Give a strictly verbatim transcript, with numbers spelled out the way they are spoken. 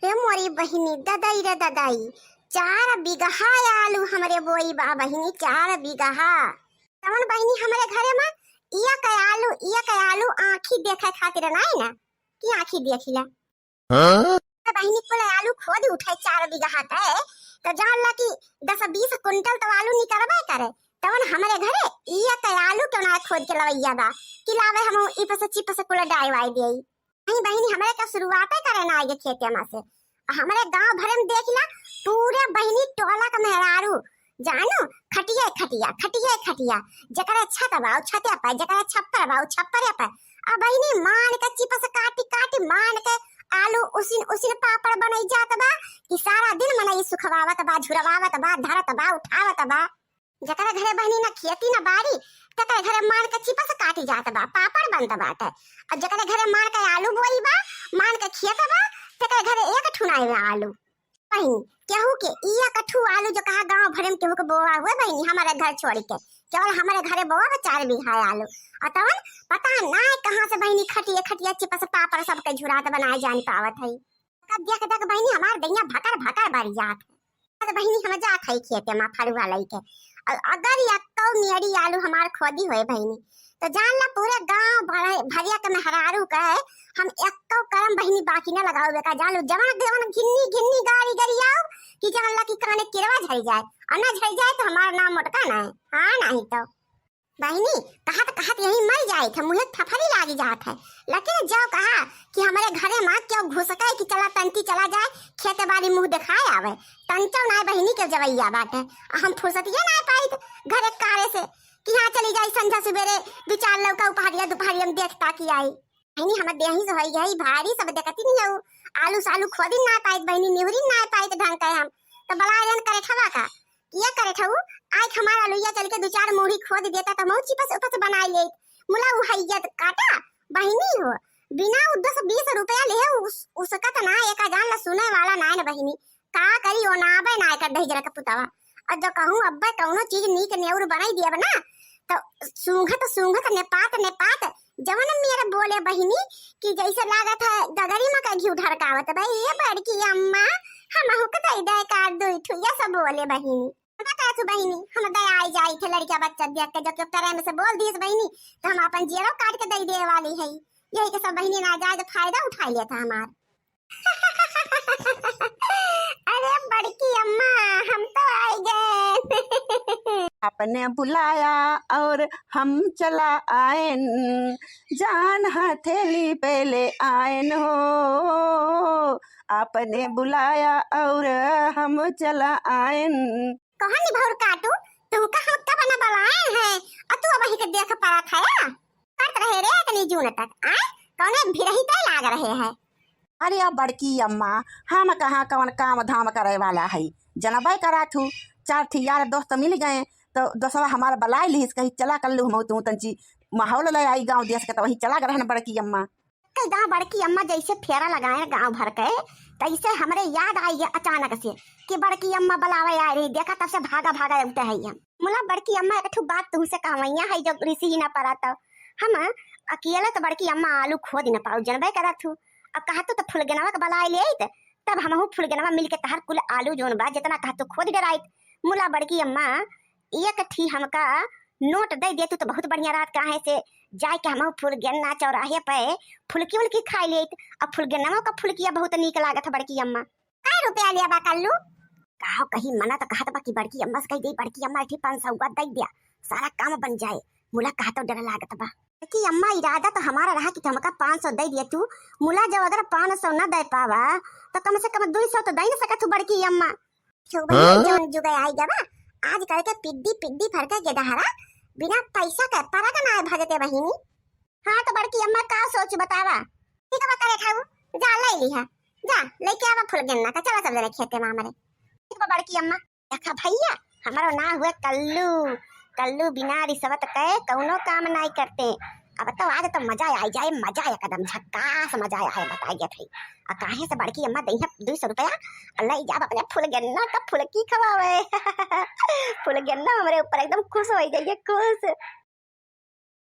रे मोरी बहिनी, ददई रे ददई, चार बिगहा आलू हमरे बोई बा बहिनी, चार बिगहा। तवन बहिनी हमरे घरे मा एक आलू, एक आलू आँखी देखे खातिर नाई ना, कि आँखी देखिला। हाँ? त बहिनी कुल आलू खोद उठे चार बिगहा के, त जान ला कि दस बीस कुंटल त आलू निकरबे करे। तवन हमरे घरे एक आलू क्यों ना खोद के लवैया बा, कि लावे हम इपस चिपस कुल डाई वाई देई। नहीं बहिनी, हमरे का शुरुआते करे ना आइगे खेते मा से। हमरे गांव भरे में देख ला, पूरे बहिनी टोला का मेहरारू, जानो, खटिया खटिया, खटिया खटिया, जेकरे छत बा, उ छते पे, जेकरे छप्पर बा, उ छप्परे पे। आ बहिनी, मान के चिपस काटी काटी, मान के आलू उसिन उसिन पापड़ बनई जात बा, कि सारा दिन मनई सुखवावत बा, झुरवावत बा, धरत बा, उठावत बा। जेकरे घरे बहिनी ना खेती ना बाड़ी, तेकरे घरे मान के चिपस काटी जात बा, पापड़ बनत बाटे। और जेकरे घरे मान के आलू बोई बा, मान के खेत बा, तेकरे घरे एक ठुनाई में आलू। बहिनी, केहू के एक ठू आलू जो कहा गांव भरे में केहू के बोआ हुए बहिनी, हमारे घर छोड़ के, केवल हमारे घरे बोआ बा चार बीघा आलू। और तवन पता ना कहाँ से बहिनी खटिया खटिया चिपस पापड़ सबके झुरात बनाए जान पावत है। का देख देख बहिनी हमार दहिया भकर भकर बरियात है। तो बहिनी हम जात है खेते मा फरुआ लइके। और अगर यक्को मेरी आलू हमार खोदी होए बहिनी, तो जान ला पूरे गांव भरे-, भरिया के मेहरारू कहे हम यक्को करम बहिनी बाकी ना लगावे का। जान लो जवन जवन घिन्नी घिन्नी गारी गरियाओ कि जान ला कि काने किरवा झड़ जाए, और ना झड़ जाए तो हमार नाम मोटका ना है। हाँ नहीं तो। बहिनी, कहत कहत यही मर जाइत है, मुँहे फफरी लागी जात है। लेकिन जब कहा कि हमरे घरे मा केहू घुसके कि चला तंती चला जाए, खेते बाड़ी मुँह देखाए आवे, तंचो नाय बहिनी के जवैया बाटे। आ हम फुर्सतिये नाय पाइत घरे कारे से कि हाँ चली जाई संझा सुबेरे दू चार लौका उपहरिया दुपहरिया में देख ताकि आई। बहिनी, हमर देही से होई गई भारी, सब देखती नहीं हऊ, आलू सालू खोदी नाय पाइत बहिनी, निहुरी नाय पाइत ढंग के हम। तो बला एहन करे ठवा का, किया करे ठऊ, आज हमार अलुइया चल के दू चार मूढ़ी खोद देता त मऊ चिपस उपस बनाई लेत। मुला उ हैयत काटा, बहिनी हो, बिना उ दस बीस रुपया लेहे उस-, उसकत ना, एका जान ला सुने वाला ना न बहिनी। का करी, ओनाबे ना एकर दहिजरा के पुतवा। और जो कहूँ अब्बे कौनो चीज नीक नेउर बनाई दियब ना, तो सूंघत सूंघत नेपात नेपात जवन मेरे बोले बहिनी कि जैसे लागत है गगरी मा का घी ढरकावत बा, "ये बड़की अम्मा, हमहू के दे दे का दुई ठू," ये सब बोले बहिनी। पता का तू बहिनी, हम दया आई जाई थे लड़किया बच्चा देख के, जब केहू प्रेम से बोल दिस बहिनी, तो हम अपन जियरो काट के दे दे वाली है। यही के सब बहिनी नाजायज फायदा उठा लिया था हमार। अरे बड़की अम्मा, हम तो आई गए। आपने बुलाया और हम चला आयन, जान हथेली पे ले आयन हो। आपने बुलाया और हम चला आयन। कहा निभौर काटू, तुमका हम तब न बलाए हैं, और तू अबही के देख पारत है? करत रहे रे इतनी जून तक, आय? कौने भिरही तय लाग रहे है? अरे अब बड़की अम्मा, हम कहाँ कौन काम धाम करे वाला है, जनबे करा थू, चार ठी यार दोस्त मिल गए, तो दोस्तवा हमार बलाई लिहिस, कही चला कल्लू हम तू तंची माहौल ले आई गाँव देश के, तो वही चला गए रहन बड़की अम्मा। कई गाँव बड़की अम्मा जैसे फेरा लगाए गाँव भर के, तैसे हमरे याद आई गया अचानक से कि बड़की अम्मा बुलावे आए रही। देखा तब से भागा भागा उठे है हम। मुला बड़की अम्मा एक ठो बात तुमसे कहवैया है जो रिसी ही ना पड़ा तो हम अकेले तो बड़की अम्मा आलू खोद न पाऊ जनबे करत हूँ। अब कहतू तो फुलगेनवा के बुलाए ले आइत, तब हमहू फुलगेनवा मिल के तहार कुल आलू जोन बा जितना कहतू खोद डराइत। मुला बड़की अम्मा एक ठी हमका नोट दे दे तू तो बहुत बढ़िया रहत, काहे से जाए के हमहू फुलगेन्ना चौराहे पे फुलकी उलकी खाई लेत। अब फुलगेन्नवा का फुलकिया बहुत नीक लागत है बड़की अम्मा। कै रुपया लिया बा कल्लू? काहो कही मना तो कहत बा कि बड़की अम्मा से कह दे, बड़की अम्मा एक ठी पाँच सौ दे दिया, सारा काम बन जाए। मुला कहा तो डर लागत बा। बड़की अम्मा इरादा तो हमारा रहा कि हमका पाँच सौ दे दिया तू, मुला जब अगर पाँच सौ ना दे पावा तो कम से कम दो सौ तो दे न सकत हूँ बड़की अम्मा। छुबैया हाँ? जौन जुगे आई गवा, आजकल के पिड्डी पिड्डी भर के गेदहरा बिना पैसा के परग ना भजते बहिनी। हाँ तो बड़की अम्मा का सोच बतावा? ठीक बा करे खाऊ, जा ले लिहा, जा लेके आवा फुलगेन्ना का, चला सब जने खेते में हमरे। ठीक बा बड़की अम्मा। देखा भैया, हमारो ना हुए कल्लू, कल्लू बिना रिश्वत के कौनो काम नाई करते। अब तो आज तो मजा आ जाए, मजा एकदम झक्कास मजा आए, बताई गया था। आ काहे से बड़की अम्मा दइहे दो सौ रुपया, आ ले जाब अपने फुलगेन्ना का फुलकी खवावे। फुलगेन्ना हमरे ऊपर एकदम खुश हो जाइए, खुश।